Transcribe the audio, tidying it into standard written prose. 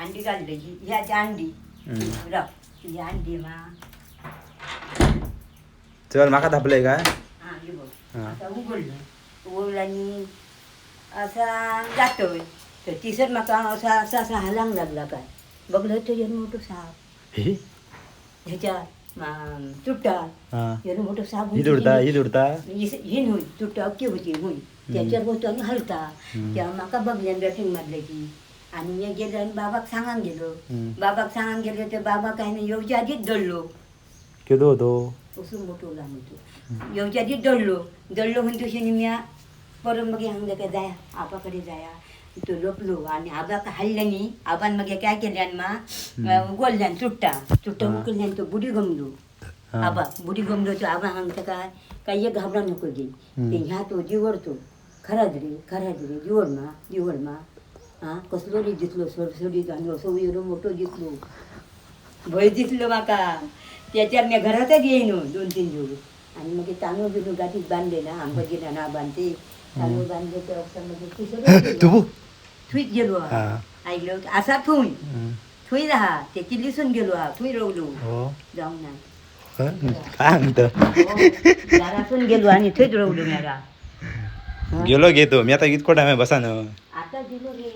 अंडी घालली ह्या अंडी राव ही अंडी मा. चल माका धापलंय काय. हा हे बघ. हा. आता उघडलं उघडलं आणि असा जातोय तर तिसर माका असा असा असा हालांक लागला काय बघलं तर ह्यानं मोठं साप. ही? ह्याच्या तुट्टा. हा. ह्यानं मोठं साप. ही दुडता ही दुडता. ही न्हय तुट्टा अख्खी होती हुय त्याच्यावर होतो आणि हलता. तेव्हा माका बघल्यान बॅटिंग मारल्याची आणि मी गेलो आणि बाबाक सांगांक गेलो. बाबाक सांगांक गेलो तर बाबा काय नाही येवच्या आधीच दडलो. केदो होतो? असो मोठो लांब होतो. येवच्या आधीच दडलो दडलो म्हणून तशी म्या परत मग हांगा काय जाया आबाकडे जाया तो लपलो आणि आबाक हाडले न्ही. आबान मागीर काय केल्यान मा उगडल्यान चुट्टा चुट्टा उकलल्यान तो बुडी गमलो. आबा बुडी गमलो तो आबा हांगता काय काय एक घाबरा नको गे. ते ह्या तो जिवरतो खराच रे खराच रे जिवर मा जिवर मा. हा कसलो रे दिसलो सरसरीत आणि असो वयर मोठो दिसलो भंय दिसलो म्हाका. त्याच्यात मी घरातच येईन 2-3 दिवस. आणि मग तांदूळ बिंदूळ गाठीत बांधले ना आमकां दिला ना बांधते तांदूळ बांधले ते मागीर तू थंयच गेलो. आयलो आसा थंय थंय आहा ते किल्लीसून गेलो हा थंय रावलो. हो. जावंक ना. काय सांगता? हो, दारासून गेलो आणि थंयच रावलो मेरा. गेलो घेतो मी आता इतको टाइम बसा ना. आता गेलो रे.